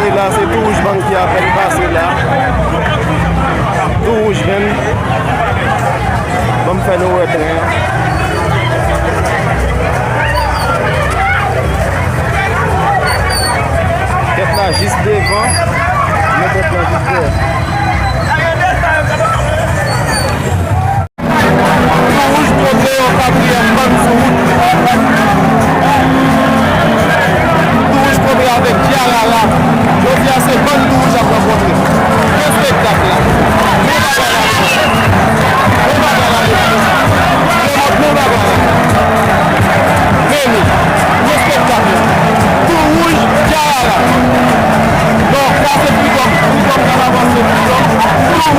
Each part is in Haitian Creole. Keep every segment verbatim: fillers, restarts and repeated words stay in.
E la, se Tou Wouj Bank ki apèn pase la. Tou Wouj menm. Ban m fè nou wè tren an. Tèt la jis devan. Men tèt la jis dèyè. Tou Wouj pote yon katriyèm bann sou wout. Tou Wouj kontre avèk Dyarara. Jodi a se bann Tou Wouj ap rankontre. Men espektak la. Men bagay la. Men bagay la. Men bagay la. Men li. Men espektak la. Tou Wouj, Dyarara. Donk, sa se Freedom. Freedom k ap avanse. Freedom.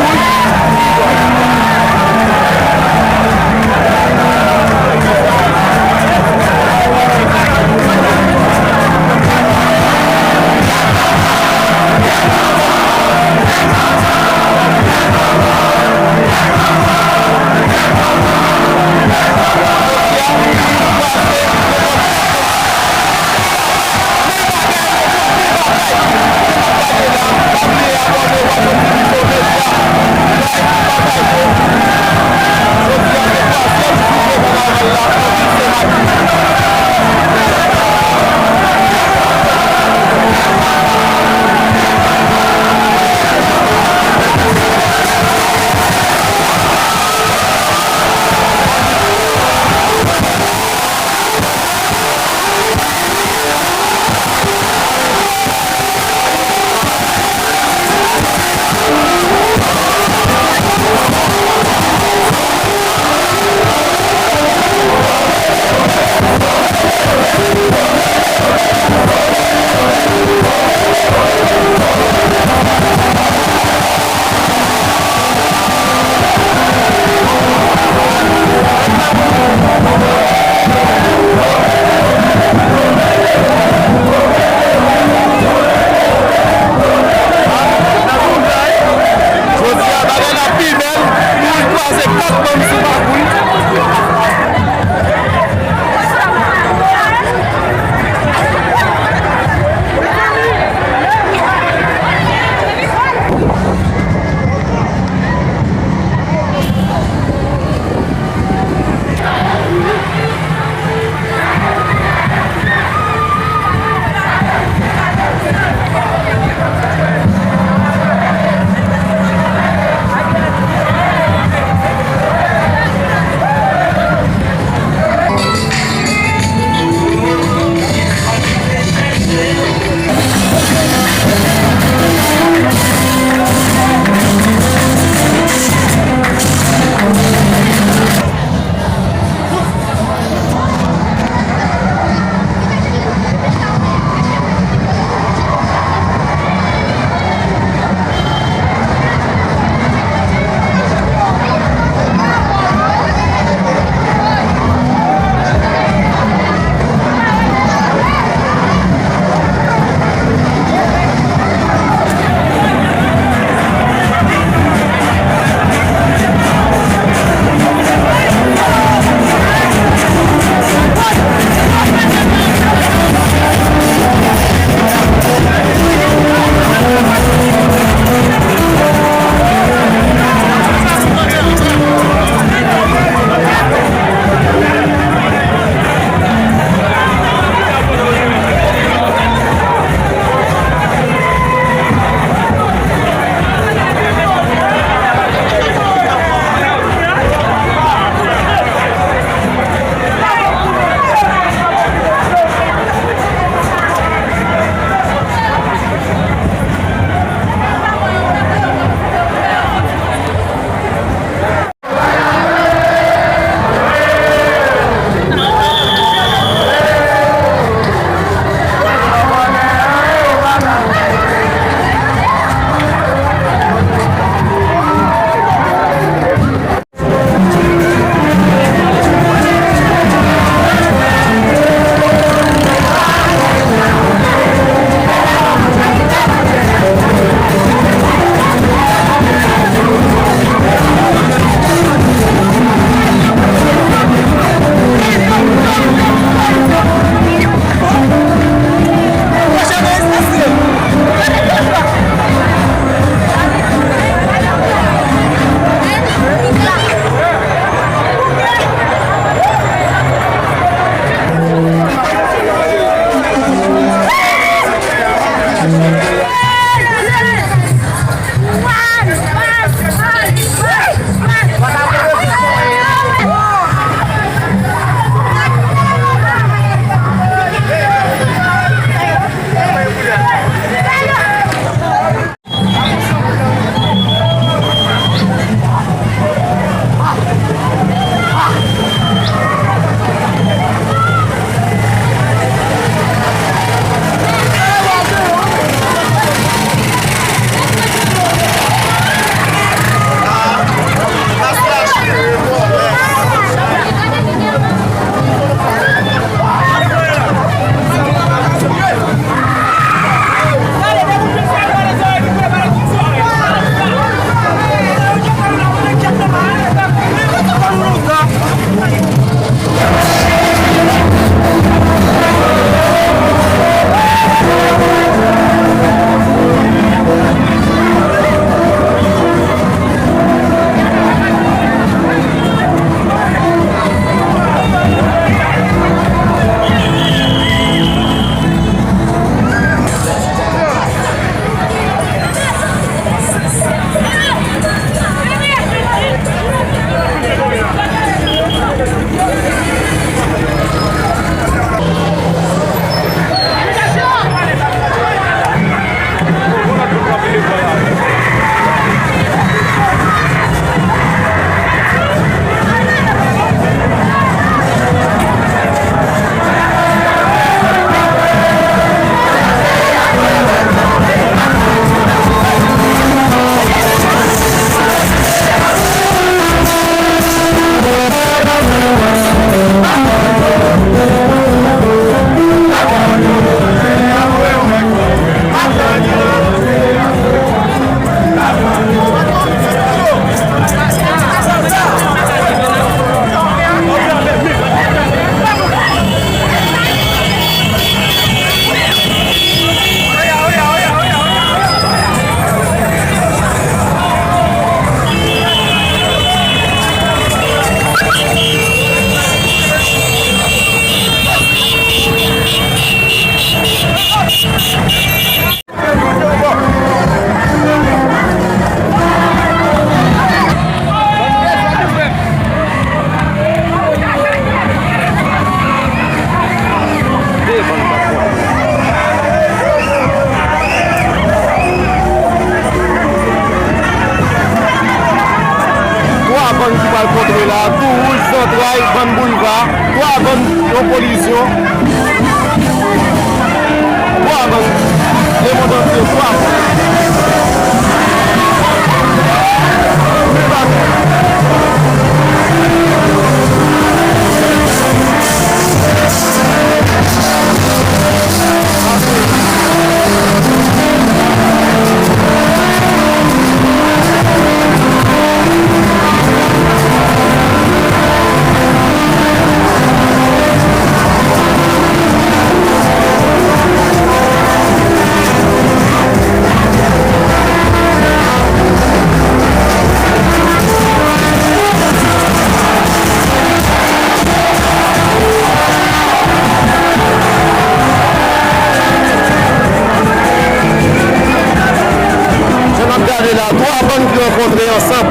Ansanm,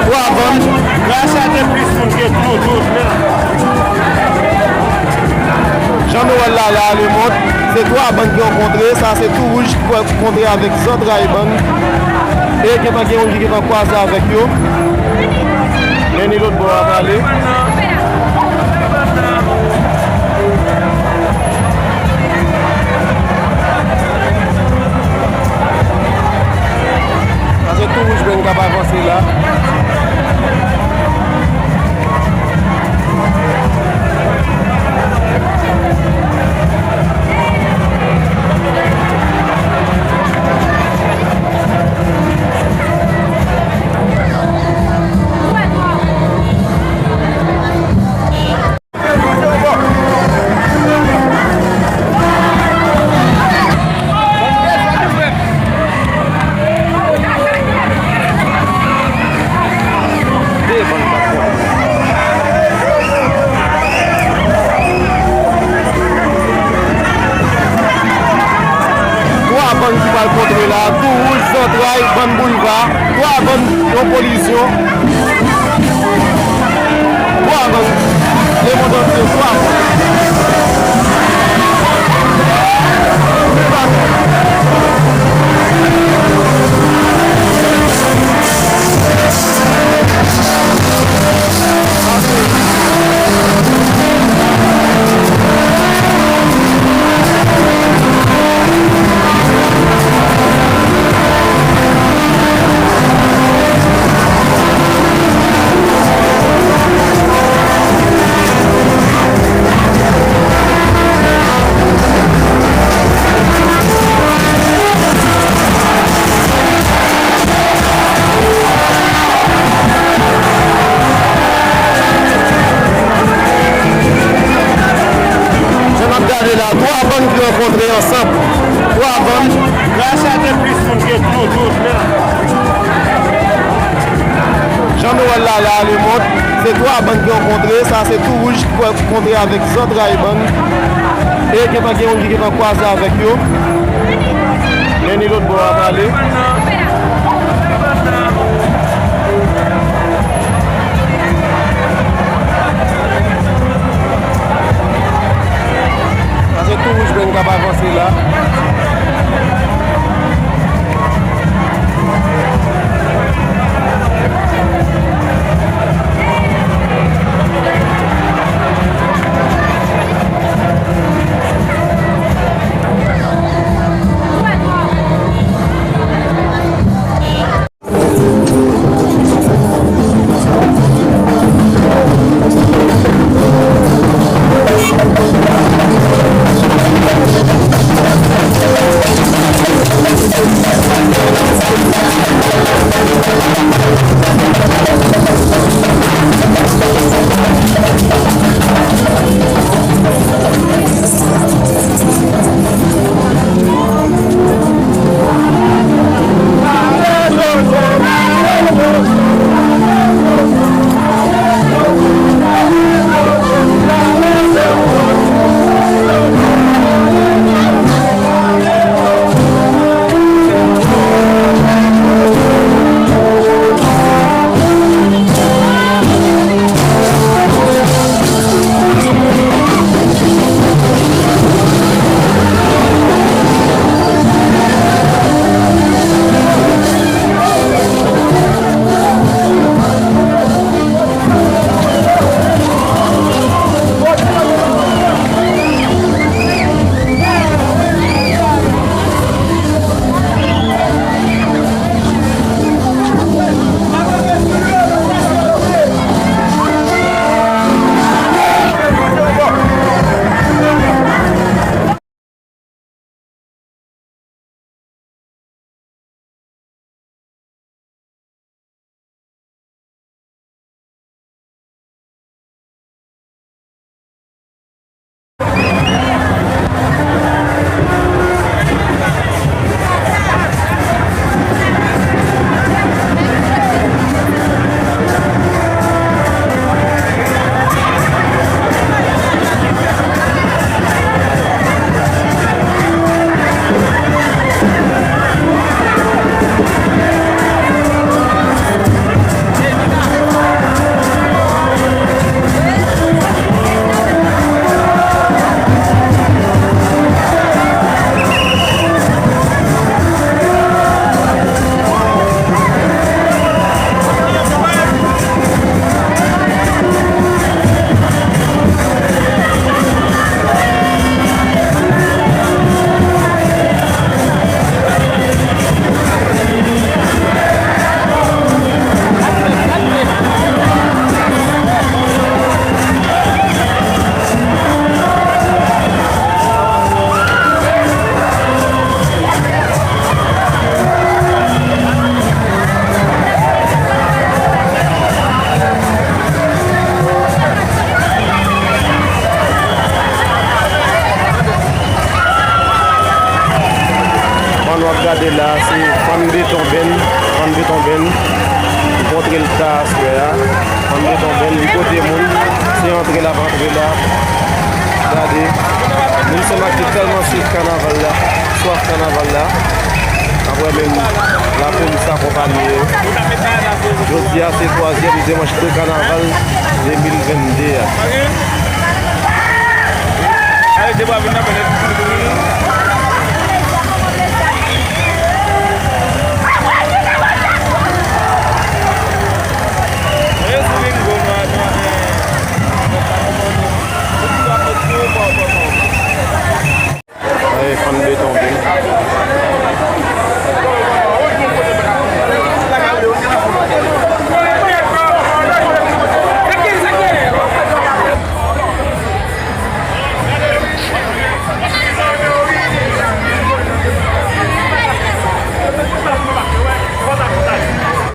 twa bann. Jan nou wè l la, la, Lemont, se twa bann ki rankontre. Sa se Tou Wouj ki pral kontre avèk Zantray Bann. E gentan gen youn ki gentan kwaze avèk yo. Men ni lòt bò a prale. Sa se Tou Wouj Band k ap avanse la. Twa bann ki pral kontre la, Tou Wouj, Zantray, Bann Boulva, twa bann yon kolizyon. Twa bann. Lemonn antye, twa bann. Jan n ap gade la, twa bann ki rankontre ansanm. Twa bann. Jan nou wè l la, la, Lemont, se twa bann ki rankontre. Sa se Tou Wouj ki pral kontre avèk Zantray Bann. E gentan gen youn ki gentan kwaze avèk yo. Men ni lòt bò a prale. Sa se Tou Wouj Band k ap avanse la. La se fann beton bèn, fann beton bèn. Ou kontre l ta aswè a. Fann beton bèn, li pote moun. Se antre l ap antre la. Gade. Moun Senmak yo tèlman swiv kanaval la. Swaf kanaval la. Apre menm lapolis akonpanye yo. Jodi a se twazyèm dimanch de kanaval de mil vennde a.